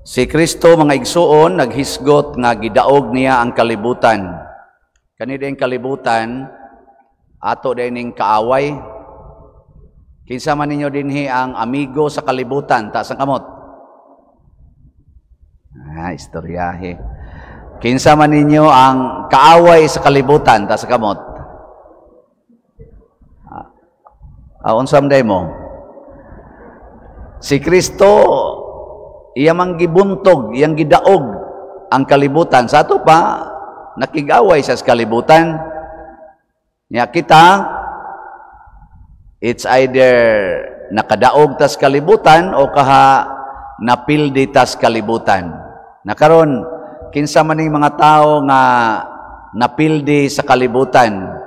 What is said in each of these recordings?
Si Kristo, mga igsuon, naghisgot nga gidaog niya ang kalibutan. Kani din kalibutan, ato din ning kaaway. Kinsa man ninyo dinhi ang amigo sa kalibutan? Taas ang kamot. Ah, istoryahe. Kinsa man ninyo ang kaaway sa kalibutan? Taas ang kamot. Ah, unsa man mo? Si Kristo, iya mang gibuntog, iyang gidaog ang kalibutan. Sa ato pa, nakig-away sa kalibutan. Nya kita, it's either nakadaog tas kalibutan o kaha napildi tas kalibutan. Nakaron, kinsa man ning mga tao nga napildi sa kalibutan?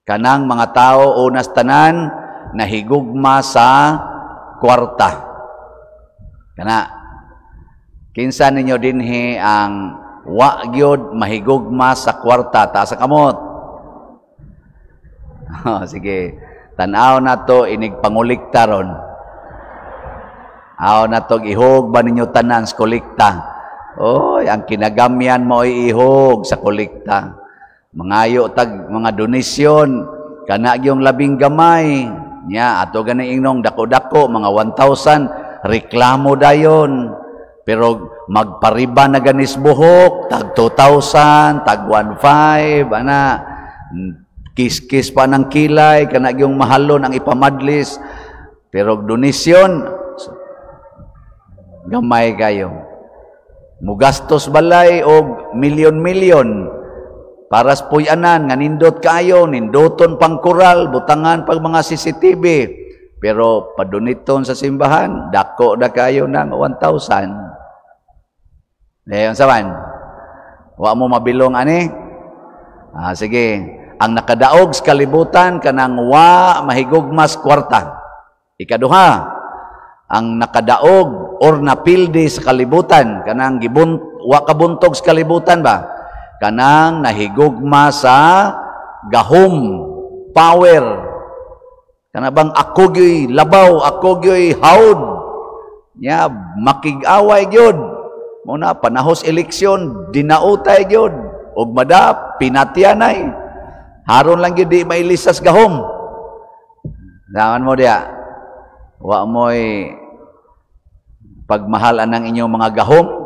Kanang mga tao unas tanan nahigugma sa kwarta. Kana, kinsa ninyo dinhi ang wa gyud mahigugma sa kwarta? Taas ang kamot. Oh, sige, tan-aw na to inig pangulikta ron. Aw na to ihog ba ninyo tanan sa kolekta? Oy, ang kinagamyan mo ay ihog sa kolekta. Mangayo tag mga donasyon, kana gyung labing gamay. Nya ato gani ingnong dako-dako mga 1,000, reklamo dayon. Pero magpariba na ganis buhok, tag 2,000, tag 1,500, ana, kiss-kiss pa ng kilay, kana gyung mahalon ang ipamadlis. Pero donasyon, gamay kayo. Mugastos balay og milyon-milyon para sa puy-anan nga nindot kayo, nindoton pang koral, butangan pag mga CCTV. Pero paduniton sa simbahan, dako na kayo ng 1,000. Eh, unsa man? Wa mo mabilong ani? Ah, sige. Ang nakadaog sa kalibutan kanang wa mahigugmas kwarta. Ikaduha, ang nakadaog or napildi sa kalibutan kanang gibun wa kabuntog sa kalibutan ba? Kanang nahigugma sa gahom, power. Kana bang ako gyoy labaw, ako gyoy hawd. Nya makig-away gyud. Muna panahos eleksyon, dinautay gyud. Og mada pinatyanay. Haron lang gyud di mailisas gahom. Daman mo diya. Wa mo'y pagmahal anang inyong mga gahom.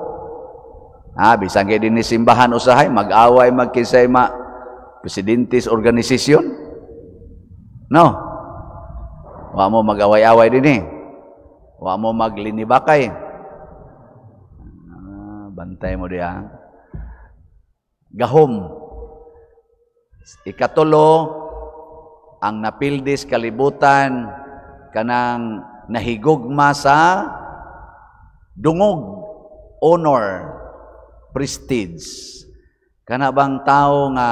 Ah, bisan kay dinhi simbahan usahay mag-away magkisay ma presidentes organisasyon. No. Wa mo mag-away-away dinhi. Wa mo maglinibakay. Ah, bantay mo diya. Gahom. Ikatulo, ang napildis kalibutan kanang nahigugma sa dungog, honor, prestige. Kana bang tao nga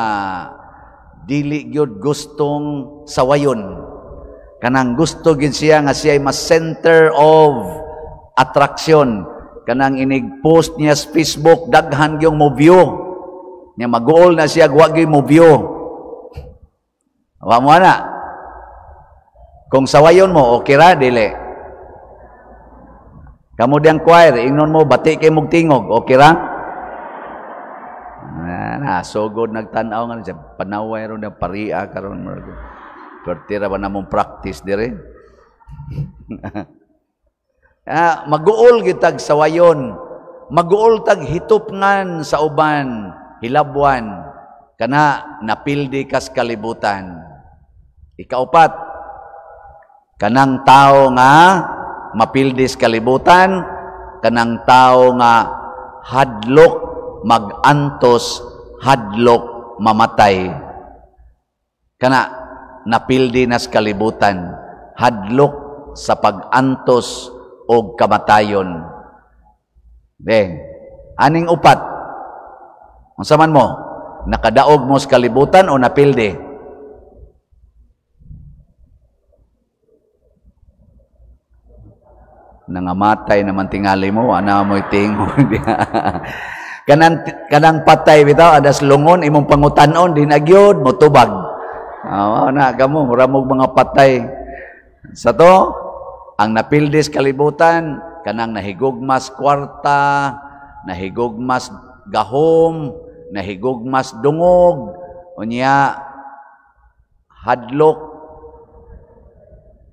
dili gyud gustong sawayon. Kanang gusto gyud siya nga siya ay mas center of attraction. Kanang inig post niya sa Facebook, daghan gyud mo view. Nya maguol na siya, wa gyud mo view. Wa mo ana. Kung sawayon mo, okay ra dili? Kamo diyang choir, ingnon mo bati kay mog tingog, okay ra? Na sugod nagtan-aw nga siya panaway ron na paria karon pertira ba namong practice dire. Ah, maguol gitag sawayon, maguol tag hitupngan sa uban, hilabwan, kana napildi kas kalibutan. Ikaupat, kanang tao nga mapildis kalibutan, kanang tao nga hadlok magantos, hadlok mamatay. Kana napildi nas kalibutan, hadlok sa pagantos og kamatayon. De, aning upat, unsa man mo? Nakadaog mo sa kalibutan o napildi? Nangamatay naman tingali mo, ana mo'y tingog. Kanang patay bitaw adas lungon imong pangutanon di na gyud motubag. Oh, na kamo mura mog mga patay. Sa to, ang napildis kalibutan Kanang nahigugmas kwarta, nahigugmas gahom, nahigugmas dungog, unya hadlok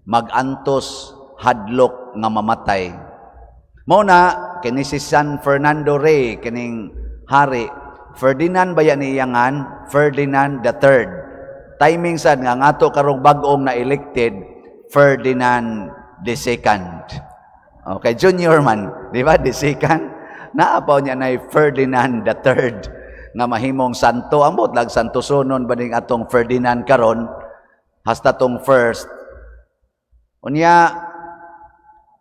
magantos, hadlok nga mamatay. Mao na kini si San Fernando Rey, kining hari Ferdinand ba ni iyangan Ferdinand the Third. Timing sad nga ang ato karong bag-ong na elected, Ferdinand the Second. Okay, junior man, di ba? The Second. Naa pa niya na Ferdinand the Third nga mahimong santo. Ambot lag santo sunon ba ning atong Ferdinand karon hasta tong first. Unya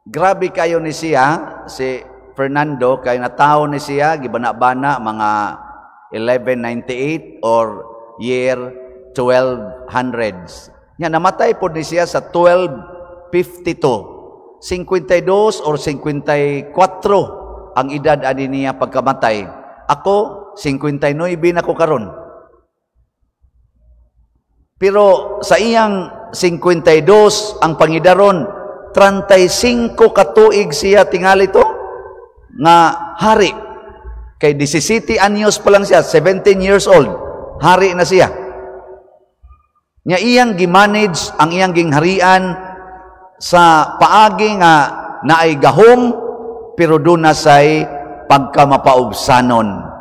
grabe kayo ni siya, si Fernando, kay natawo ni siya gibana-bana mga 1198 or year 1200s. Nya namatay pod ni siya sa 1252. 52 or 54 ang edad ani niya pagkamatay. Ako, 59 na ko karon. Pero sa iyang 52 ang pangidaron, 35 katuig siya tingali to nga hari. Kay 17 anyos pa lang siya, 17 years old, hari na siya. Nya iyang gimanage ang iyang gingharian sa paagi nga naay gahom pero duna say pagkamapaubsanon.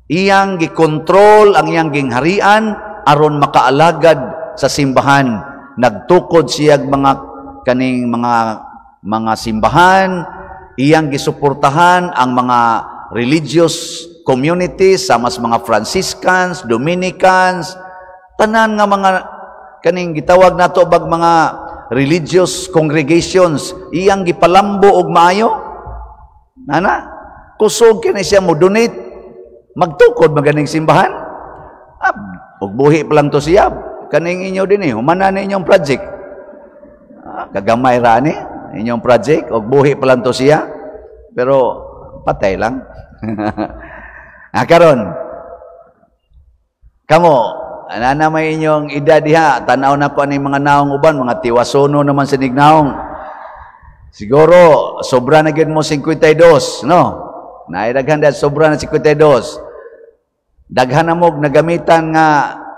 Iyang gikontrol ang iyang gingharian aron makaalagad sa simbahan. Nagtukod siya mga kaning mga simbahan, iyang gisuportahan ang mga religious communities sama sa mga Franciscans, Dominicans, tanan nga mga kaning gitawag nato bag mga religious congregations, iyang gipalambo og maayo. Nana, kusog kini siya mo donate, magtukod maganing simbahan. Ah, og buhi pa lang to siya. Kaning inyo din eh, humana na inyong project. Ah, kagamay ra ni inyong project, og buhi pa lang to siya. Pero patay lang. Ah, karon kamo, ana may inyong edad diha, tan-aw na ko ani mga naong uban, mga tiwasono naman sa nignaong. Siguro sobra na gyud mo 52, no? Naay daghan dahil sobra na 52. Daghan na mo nagamitan nga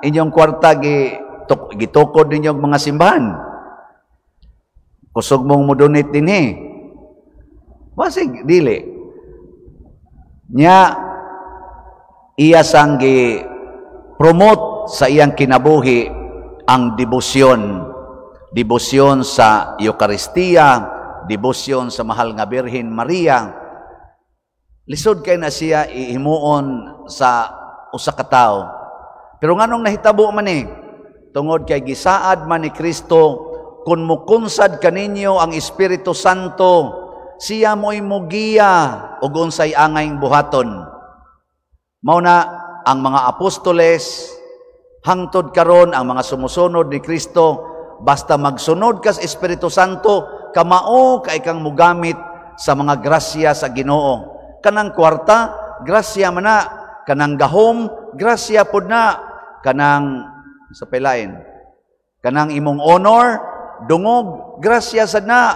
inyong kwarta gi gitukod ninyong mga simbahan. Kusog mong mo donate dinhi. Basig dili. Nya iya sang gi promote sa iyang kinabuhi ang debosyon. Debosyon sa Eucharistia, debosyon sa Mahal nga Birhen Maria. Lisod kay na siya ihimuon sa usa ka tawo. Pero nganong nahitabo man ni? Tungod kay gisaad man ni Kristo, kung mukunsad kaninyo ang Espiritu Santo, siya mo'y mugiya og unsay angayng buhaton. Mao na ang mga apostoles hangtod karon ang mga sumusunod ni Kristo, basta magsunod kas Espiritu Santo, kamao kay kang mugamit sa mga grasya sa Ginoo. Kanang kwarta, grasya man na. Kanang gahom, grasya pod na. Kanang sa pelain, kanang imong honor, dungog, grasya sad na.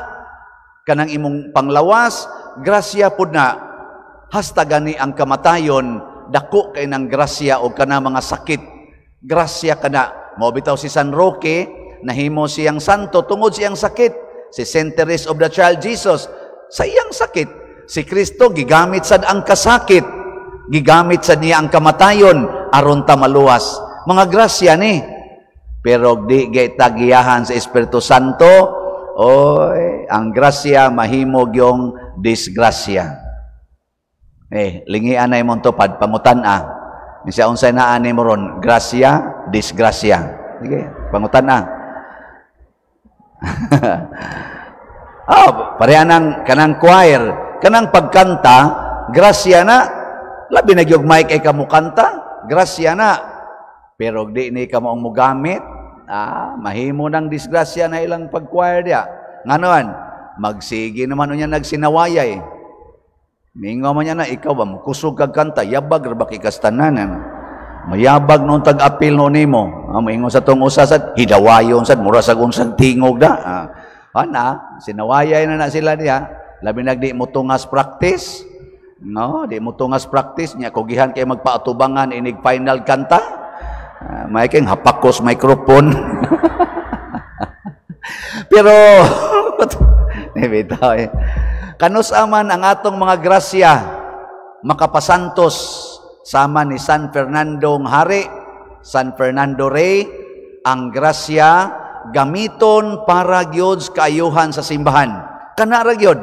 Kanang imong panglawas, grasya pod na. Hasta gani ang kamatayon, dako kay nang grasya o kana mga sakit, grasya kana. Mao bitaw si San Roque, nahimo siyang santo tungod siyang sakit. Si Saint Therese of the Child Jesus, sa iyang sakit. Si Kristo gigamit sad ang kasakit, gigamit sad niya ang kamatayon aron ta maluwas. Mga grasya ni. Pero di tagiyahan sa Espiritu Santo, oy, ang grasya mahimog yung disgrasya. Eh, lingian na imong tupad, pangutan-a. Bisa unsay naa nimo ron, grasya, disgrasya. Sige, pangutan-a. Oh, pareha nang kanang choir, kanang pagkanta, grasya na. Labi na gyud mic ay kamo kanta, grasya na. Pero di ni kamo ang mugamit, mahimo ng disgrasya na ilang pag-choir diya. Nganoan, magsige naman unya nagsinawayay. Mingo man niya na, ikaw ba, kusog kag kanta, yabag ra ba kay kastanan? Mayabag noon tag-apil noon nimo. Moingon sa tong usa sad, hidawayon sad, mura sa unsang tingog da. Ana, sinawayay na na sila niya. Labi nag di mo tungas practice. No, di mo tungas practice nya kugihan kay magpaatubangan inig final kanta. May kang hapakos microphone. Pero bitaw eh. Kanus aman ang atong mga grasya makapasantos sama ni San Fernando ng hari, San Fernando Rey, ang grasya gamiton para gyud sa kaayuhan sa simbahan. Kana ra gyud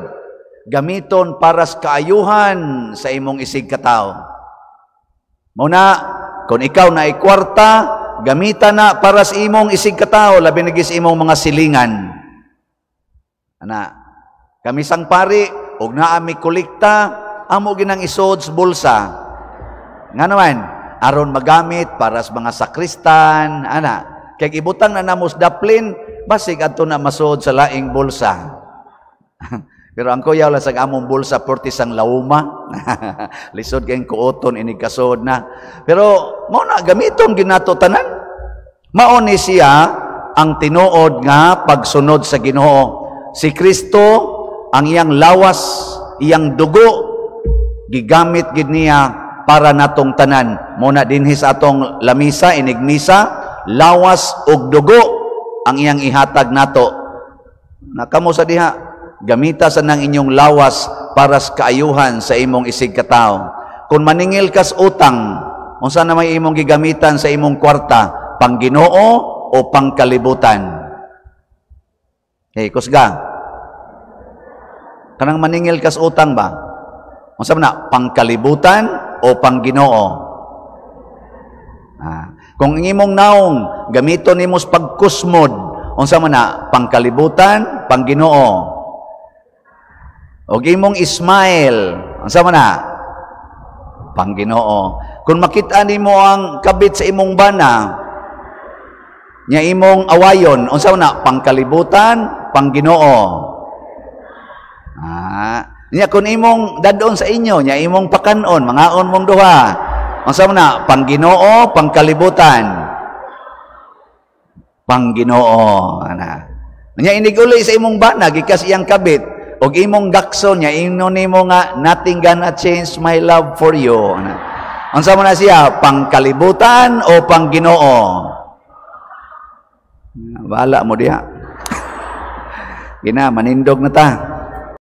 gamiton para sa kaayuhan sa imong isig katawo. Muna, kung ikaw na kwarta, gamita na para sa imong isig katawo, labi na sa imong mga silingan. Ana, kami sang pari, og naa mi kolekta, amo ginang isod sa bulsa. Nga naman, aron magamit para sa mga sakristan, ana. Kay ibutang na namo sa daplin, basig adto na masod sa laing bulsa. Pero ang kuyaw lang sa among bulsa, porti sang lauma. Lisod kayong kuoton, inig kasod na. Pero, mao na, gamiton ginato tanan. Mao ni siya ang tinuod nga pagsunod sa Ginoo. Si Kristo, ang iyang lawas, iyang dugo, gigamit gid niya para natong tanan. Muna dinhi sa atong lamisa, inig misa, lawas ug dugo ang iyang ihatag nato. Nakamo sa diha, gamita sa nang inyong lawas para sa kaayuhan sa imong isig katawo. Kung maningil kas utang, unsa na may imong gigamitan sa imong kwarta, pang Ginoo o pangkalibutan? Hey, kusga. Kanang maningil kas utang ba? Unsa man na, pangkalibutan o pang Ginoo? Ah, kung ang imong naong gamiton nimo sa pagkusmod, unsa man na, pangkalibutan, pang Ginoo? Og imong Ismael, unsa man na? Pang Ginoo. Kung makita nimo ang kabit sa imong bana, nya imong awayon, unsa man na? Pangkalibutan, pang Ginoo. Ah, nya kung imong dadon sa inyo, nya imong pakanon, mangaon mong duha. Unsa man na? Pang Ginoo, pangkalibutan. Pang Ginoo, ana. Nya inig uli sa imong bana gikas iyang kabit, og imong gakson nya ingnon nimo nga nothing gonna change my love for you. Ana. Unsa man na siya? Pangkalibutan o pang Ginoo? Bahala mo diha. Gina, manindog na ta.